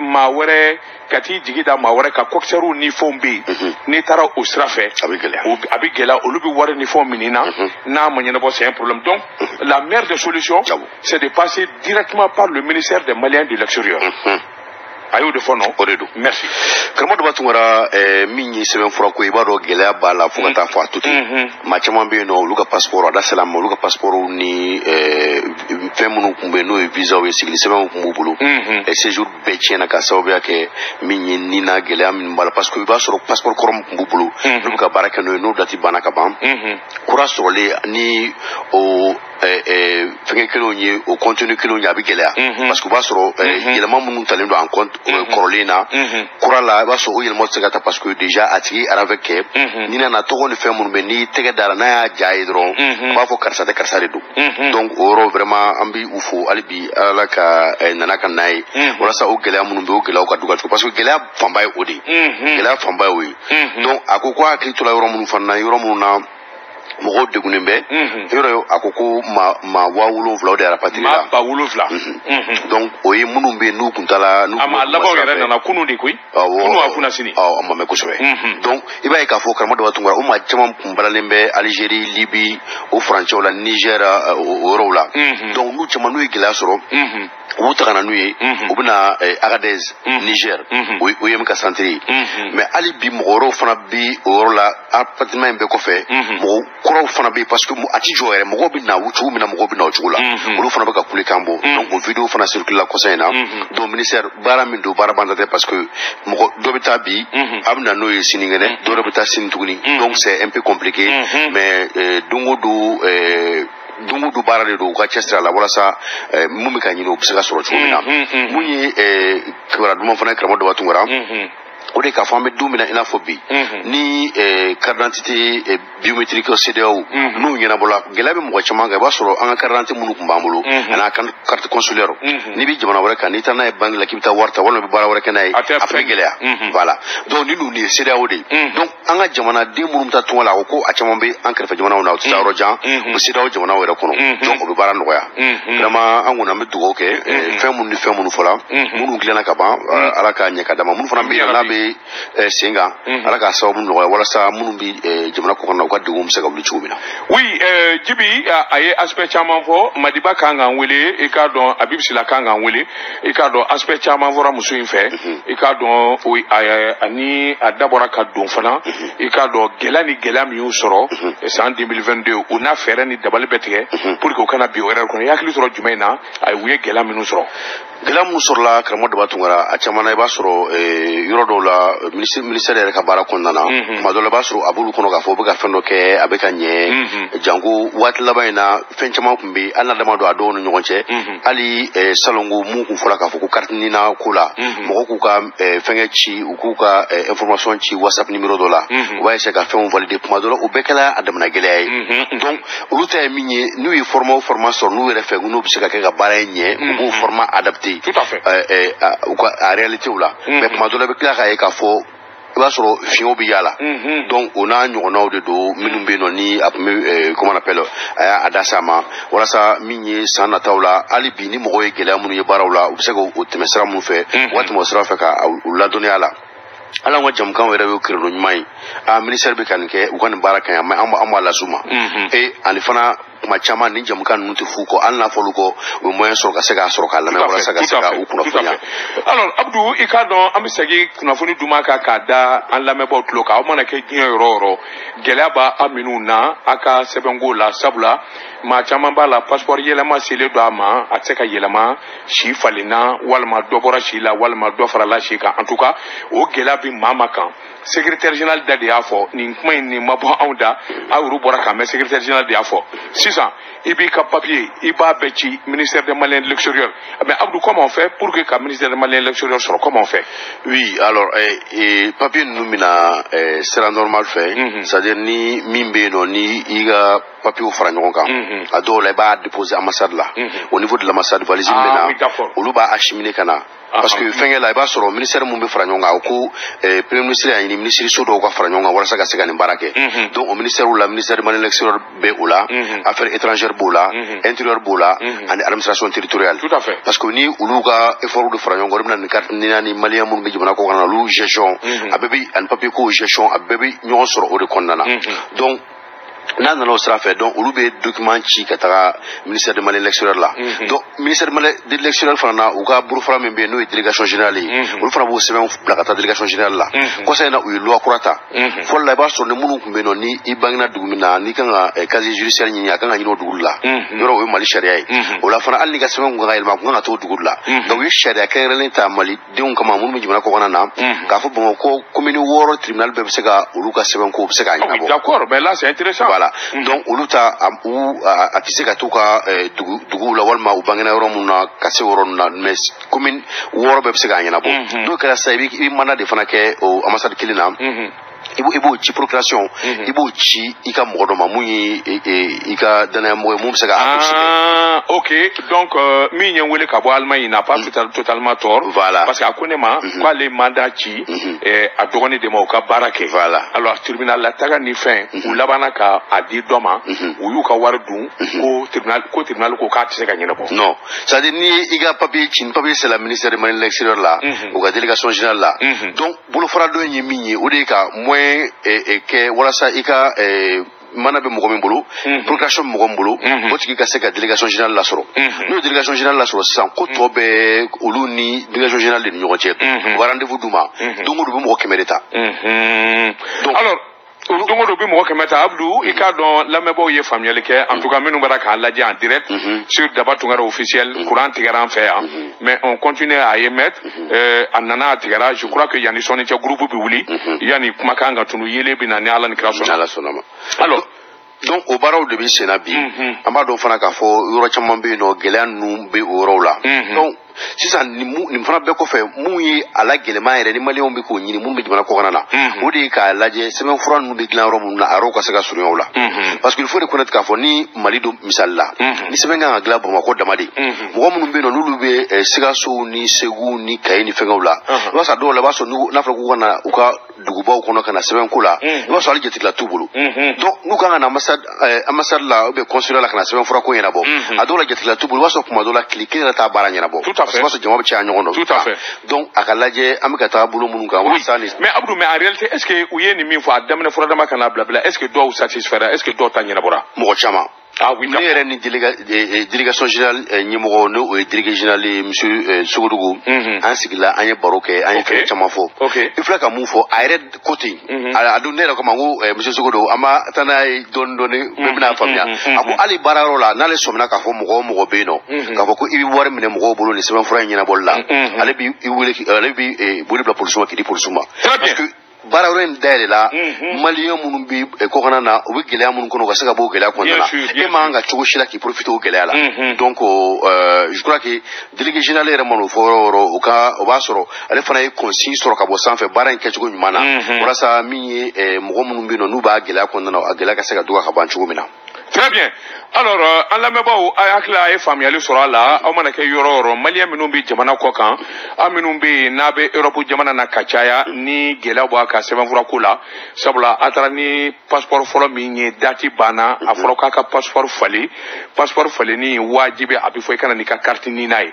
maa wɛrɛ ka t'i jigi da maa wɛrɛ ka, coxeurs ni fɛnw bɛ yen, n'i taara o sira fɛ, a bɛ gɛlɛya. A bɛ gɛlɛya, olu bɛ wari ni fɛnw minɛ i na. N'a ma ɲɛnabɔ, c'est un problème. Donc la meilleure des solutions, c'est de passer directement par le ministère des Maliens de l'extérieur. A y'o de fɔ nɔ. O de don. Merci. Karamɔgɔ Daba Tunkara, min ye sɛbɛn furako ye, i b'a dɔn gɛlɛya b'a la fo ka taa fɔ a to ten. Maa caman bɛ yen nɔ, olu ka passeport a da sera ma, olu ka passeport ni fɛn minnu tun bɛ yen, n'o ye visaw ye, sigili sɛbɛnw tun b'u bolo, séjour bɛɛ tiɲɛna ka sababuya kɛ min ye nina gɛlɛya min b'a la, parce que i b'a sɔrɔ passeport kɔrɔ min tun b'u bolo, n'u bɛ ka baara kɛ n'o ye, n'o date banna ka ban, kura sɔrɔlen ni o fɛngɛ kelenw ye, o contenu kelenw ye, a bɛ gɛlɛya, parce que o b'a sɔrɔ yɛlɛma minnu talen don en compte kɔrɔlen na, kura la i b'a sɔrɔ o yɛlɛma tɛ se ka ta, parce que déjà a tigi arafɛ kɛ n'i nana tɔgɔ ni fɛn minnu bɛ, n'i tɛgɛ dara n'a y'a ja ye dɔrɔn, a b'a fɔ karisa tɛ, karisa de don. Donc o yɔrɔ vraiment an bɛ u fo hali bi, Ala ka nana ka n'a ye walasa o gɛlɛya minnu bɛ, o gɛlɛyaw ka dɔgɔ cogo, parce que gɛlɛya fanba ye o de ye, gɛlɛya fanba ye o ye. Donc a ko ko hakili tora yɔrɔ minnu fana na, yɔrɔ minnu na mɔgɔw degunnen bɛ, yɔrɔ a ko ko maa 7000 o de rapatrié la. Maa 7000. Donc o ye minnu bɛ yen n'u kun taara. A ma labanw yɛrɛ nana kunun de koyi. Awɔ, kunun a kunna sini. Awɔ, a ma mɛn kosɛbɛ. Donc i b'a ye k'a fɔ karamɔgɔ Daba Tunkara, o maa caman kun balalen bɛ Algérie, Libye, o furancɛw la, Niger, o yɔrɔw la. Donc n'u caman n'u ye gɛlɛya sɔrɔ, u b'u ta ka na n'u ye, u bɛ na Agadez, Niger, o ye min ka centre ye. Mais hali bi mɔgɔ wɛrɛw fana bi o yɔrɔ la, rapatriement in bɛɛ kɔfɛ, mɔgɔ kuraw fana bɛ yen, parce que a ti jɔ yɛrɛ, mɔgɔw bɛ na cogo min na, mɔgɔw bɛ na o cogo la, olu fana bɛ ka kulekan bɔ. Donc o vidéo fana circule la kɔsa in na. Donc ministère baara min don, baara banta tɛ, parce que mɔgɔ dɔ bɛ taa bi, a bɛ na n'o ye sinikɛnɛ, dɔ wɛrɛ bɛ taa sini tuguni. Donc c'est un peu compliqué, mais don o don, don o don baara de don, u ka cɛsiri a la walasa mun bɛ ka ɲini, o bɛ se ka sɔrɔ cogo min na. Mun ye kibaruya duman fana ye, karamɔgɔ Daba Tunkara, o de k'a fɔ an bɛ don min na i n'a fɔ bi, ni carte d'identité biométrique CEDEAO n'u ɲɛnabɔla, gɛlɛya bɛ mɔgɔ caman kan. I b'a sɔrɔ an ka carte d'identité minnu tun b'an bolo ani an carte consulaire, n'i bɛ jamana wɛrɛ kan, n'i taara n'a ye banque la k'i bɛ taa wari ta walima i bɛ baara wɛrɛ kɛ n'a ye, a bɛ gɛlɛya. Voilà, donc ni ninnu ye CEDEAO de ye. Donc an ka jamanaden minnu bɛ taa tunga la, a ko ko a caman bɛ an kɛrɛfɛ jamanaw na, u tɛ taa yɔrɔ jan, u bɛ CEDEAO jamanaw yɛrɛ kɔnɔ. Donc o bɛ baara nɔgɔya vraiment. An kɔni an bɛ dugawu kɛ, fɛn minnu ni fɛn minnu fɔla, minnu dilanna ka ban, Ala k'a ɲɛ ka d'a ma. Minnu fana bɛ yen n'a bɛ bɛ sen kan, Ala k'a sababu nɔgɔya walasa minnu bɛ jamana kɔkan na, u ka degun bɛ se ka wuli cogo min na. Oui, Djibi, a ye aspect caman fɔ. Madiba kan k'an wele, i k'a dɔn Habib Sila kan k'an wele, i k'a dɔn aspect caman fɔra muso in fɛ, i k'a dɔn o ani a dabɔra ka don fana, i k'a dɔn gɛlɛya ni gɛlɛya min y'u sɔrɔ san 2022, u n'a fɛɛrɛ ni dabali bɛɛ tigɛ pour que u kana bin o yɛrɛ kɔnɔ. I hakili sɔrɔ jumɛn na u ye gɛlɛya minnu sɔrɔ? Gɛlɛya minnu sɔrɔla, karamɔgɔ Daba Tunkara, a caman na i b'a sɔrɔ yɔrɔ dɔw la, ministère yɛrɛ ka baara kɔnɔna na, tuma dɔw la i b'a sɔrɔ a b'olu kɔnɔ k'a fɔ u bɛ ka fɛn dɔ kɛ, a bɛ ka ɲɛ, janko waati laban in na fɛn caman tun bɛ yen, hali n'a dama don a dɔw ni ɲɔgɔn cɛ. Hali salongo mun kun fɔra k'a fɔ ko carte NINA ko la, mɔgɔw k'u ka fɛnkɛ ci, u k'u ka information ci WhatsApp numéro dɔ la, u b'a essayer ka fɛnw valider. Tuma dɔ la o bɛɛ kɛla a damana gɛlɛya ye. Donc olu ta ye min ye, n'u ye format o format sɔrɔ n'u yɛrɛ fɛ n'u bɛ se ka kɛ ka baara in ɲɛ, u b'o format adapté. Tout à fait. U ka a réalité la. Mais tuma dɔ la i bɛ tila k'a ye k'a fɔ i b'a sɔrɔ fiɲɛw bɛ y'a la. Donc o n'a ɲɔgɔnnaw de don minnu bɛ yen nɔ ni a tun bɛ, comment on appelle, a y'a da s'a ma walasa min ye san nataw la, hali bi ni mɔgɔw ye gɛlɛya minnu ye baaraw la, u bɛ se k'o tɛmɛ sira minnu fɛ, u ka tɛmɛ o sira fɛ ka u ladɔnniya la. Hali an ka jamukanw yɛrɛ y'o créneau ɲuman ye. A ministère bɛ ka nin kɛ, u ka nin baara ka ɲi, an b'a las'u ma. Et ani fana kuma caman ni jamukan ninnu tɛ f'u kɔ, hali n'a fɔl'u kɔ, u ye moyen sɔrɔ ka se k'a sɔrɔ k'a lamɛn walasa ka se ka u kunnafoniya. Alors Abdou, i k'a dɔn an bɛ segin kunnafoni d'u ma kan k'a da an lamɛnbaaw tulo kan. Aw mana kɛ diɲɛ yɔrɔ o yɔrɔ, gɛlɛya b'a aw minnu na a ka sɛbɛnko la, sabula maa caman b'a la, passeport yɛlɛma selen don a ma, a tɛ se ka yɛlɛma, si falenna walima dɔ bɔra si la walima dɔ farala si kan. En tout cas o gɛlɛya bɛ maa ma kan. Secrétaire général da de y'a fɔ nin kuma in, nin ma bɔ anw da, aw yɛrɛ bɔra k'a mɛn, secrétaire général de y'a fɔ. Sisan i b'i ka papier, i b'a bɛɛ ci ministère des Maliens de l'extérieur. Mais Abdou, comment on fait pour que ka ministère des Maliens de l'extérieur sɔrɔ, comment on fait? Oui, alors papier ninnu bɛna sira normal fɛ, c'est à dire ni min bɛ yen nɔ, ni i ka papier fara ɲɔgɔn kan, a dɔw la i b'a déposer ambassade la. Au niveau de l'ambassade, valise bɛ na, olu b'a acheminer ka na, parce que fɛnkɛ la, i b'a sɔrɔ ministère mun bɛ fara ɲɔgɔn kan, o ko premier ministre y'a ɲini ministre so dɔw ka fara ɲɔgɔn kan walasa ka se ka nin baara kɛ. Donc o ministère la, ministère des Maliens de l'extérieur bɛ o la, affaires étrangères b'o la, intérieur b'o la, ani administration territoriale. Tout à fait. Parce que ni olu ka effort de fara ɲɔgɔn kan, olu bɛna nin carte NINA ni malien minnu bɛ jamana kɔkan na, olu gestion a bɛɛ bɛ, ani papier ko gestion, a bɛɛ bɛ ɲɔgɔn sɔrɔ o de kɔnɔna na. Donc n'a nana o sira fɛ, donc olu bɛ document ci ka taga ministère des Maliens de l'extérieur la. Donc ministère de l'extérieur fana na, u ka bolofara min bɛ yen n'o ye délégation générale ye, olu fana b'o sɛbɛn bila ka taa délégation générale la. Kɔsa in na, u ye loi kura ta. Fɔlɔ la, i b'a sɔrɔ ni minnu tun bɛ yen nɔ, ni i bangena dugu min na, n'i kan ka casier judiciaire ɲini, a kan ka ɲini o dugu la. Yɔrɔ o ye Mali sariya ye. O la fana, hali n'i ka sɛbɛn kun kan ka yɛlɛma, a kun kan ka t'o dugu la. Donc u ye sariya kɛrɛnkɛrɛnnen ta malidenw kama minnu bɛ jamana kɔkan na, k'a fɔ Bamakɔ commune 6 tribunal bɛɛ bɛ se ka olu ka sɛbɛn ko bɛ se k'a ɲɛnabɔ. D'accord, mais là c'est intéressant. Voilà. Donc olu ta a tɛ se ka t'u ka duguw la walima u bangena yɔrɔ mun na ka se o yɔrɔ ninnu na, mais commune 6 bɛɛ bɛ se k'a ɲɛnabɔ. N'o kɛra sisan, i bɛ mandat de fana kɛ o ambassade kelen na, i b'o ci procuration, i b'o ci i ka mɔgɔ dɔ ma mun ye i ka danayamɔgɔ ye mun bɛ se ka Ah, ok. Donc min ye n wele ka bɔ Allemagne, il n'a pas totalement tort. Voilà. Parce que a ko ne ma k'ale mandat ci a dɔgɔnin de ma, u ka baara kɛ. Voilà. Alors tribunal la taga ni fɛn, u labanna ka a di dɔ ma, u y'u ka wari dun, ko tribunal ko k'a tɛ se ka ɲɛnabɔ. Non, c'est-à-dire ni i ka papier ci, ni papier c'est la ministère des Maliens de l'extérieur la, u ka délégation générale la. Donc bolofara dɔ in ye min ye, o de ye ka moyen kɛ walasa i ka mana bɛ mɔgɔ min bolo, procuration bɛ mɔgɔ min bolo, o tigi ka se ka délégation générale lasɔrɔ. N'o ye délégation générale lasɔrɔ sisan, ko tɔ bɛɛ olu ni délégation générale de ni ɲɔgɔn cɛ. U ka rendez-vous d'u ma don o don, u bɛ mɔgɔ 100 de ta. Donc alors don o don, u bɛ mɔgɔ 100 ta. Abdou, i k'a dɔn lamɛnbaaw ye faamuyali kɛ. En tout cas minnu bɔra k'an lajɛ en direct sur Daba Tunkara officiel, courant tigɛra an fɛ yan, mais on continue à émettre. A nana a tigɛra, je crois que yanni sɔnni cɛ, groupe bɛ wuli, yanni kumakan ka tunu, yelen bɛ na ni Ala ni kira sɔnna. Ala sɔnna ma. Alors donc o baaraw de bɛ sen na bi. An b'a dɔn fana k'a fɔ yɔrɔ caman bɛ yen nɔ, gɛlɛya ninnu bɛ o yɔrɔw la. Donc sisan nin fana bɛɛ kɔfɛ, mun ye a la gɛlɛman yɛrɛ ni maliyɛnw bɛ k'o ɲini, minnu bɛ jamana kɔkan na, o de ye k'a lajɛ sɛbɛnfura ninnu bɛ dilan yɔrɔ minnu na, a yɔrɔw ka se ka surunya o la. Parce que il faut reconnaître k'a fɔ ni Mali don misali la, ni sɛbɛn kan ka dilan Bamakɔ dama de, mɔgɔ minnu bɛ yen nɔ n'olu bɛ Sikaso ni Segu ni Kayi ni fɛngɛw la, i b'a sɔrɔ dɔw la, i b'a sɔrɔ n'a fɔra k'u ka na u ka dugubaw kɔnɔ ka na sɛbɛnko la, i b'a sɔrɔ hali jatigila t'u bolo. Donc n'u kan ka na ambassade la ou bien consulat la ka na sɛbɛnfura ko ɲɛnabɔ, a dɔw la jatigila t'u bolo, i b'a sɔrɔ kuma dɔw la tile kelen yɛrɛ t'a baara ɲɛnabɔ. Tout à Parce que jama bɛ caya ɲɔgɔn nɔ. Tout à fait. Donc a ka lajɛ an bɛ ka taga bolo minnu kan walasa ni. Mais Abdou, mais en réalité est-ce que u ye nin min fɔ a daminɛ furadama ka n'a bila bila, est-ce que dɔw satisfaira, est-ce que dɔw ta ɲɛnabɔra? Mɔgɔ caman. Ah oui, ne yɛrɛ ni délégation générale ɲɛmɔgɔ, n'o ye délégué général ye monsieur Sogodogo, an sigila an ye baro kɛ, an ye fɛn caman fɔ. I filɛ ka mun fɔ a yɛrɛ ko ten, a don ne yɛrɛ kama n ko monsieur Sogodogo, an b'a taa n'a ye dɔɔni dɔɔni, bɛɛ bɛna faamuya. A ko hali baarayɔrɔ la, n'ale sɔmina k'a fɔ mɔgɔ o mɔgɔ bɛ yen nɔ k'a fɔ ko i bɛ wari minɛ mɔgɔw bolo nin sɛbɛnfura in ɲɛnabɔli la, ale b'i wele, ale b'i wele bila polisiw ma, k'i di polisiw ma. Parce que baara yɔrɔ in dayɛlɛ la, maliyɛn minnu bɛ kɔkanna na, u bɛ gɛlɛya minnu kɔnɔ, u ka se ka bɔ o gɛlɛya kɔnɔna na, e man kan ka cogo si la k'i profiter o gɛlɛya la. Donc je crois que délégué général yɛrɛ mana o fɔ yɔrɔ o yɔrɔ, o ka o b'a sɔrɔ ale fana ye consigne sɔrɔ ka bɔ sanfɛ baara in kɛcogo ɲuman na, walasa min ye mɔgɔ minnu bɛ yen nɔ n'u b'a gɛlɛya kɔnɔna na, a gɛlɛya ka se ka dɔgɔya ka ban cogo min na. Très bien. Alors, an lamɛnbaaw, a hakili a ye faamuyali sɔrɔ a la. Aw mana kɛ yɔrɔ o yɔrɔ, maliyɛn minnu bɛ jamana kɔ kan, aw minnu bɛ yen n'a bɛ Europe jamana na ka caya, ni gɛlɛya b'a ka sɛbɛnfura ko la, sabula a taara ni passeport fɔlɔ min ye, date banna, a fɔra k'a ka passeport falen, passeport falenni wajibi, a bɛ fɔ i ka na n'i ka carte NINA ye.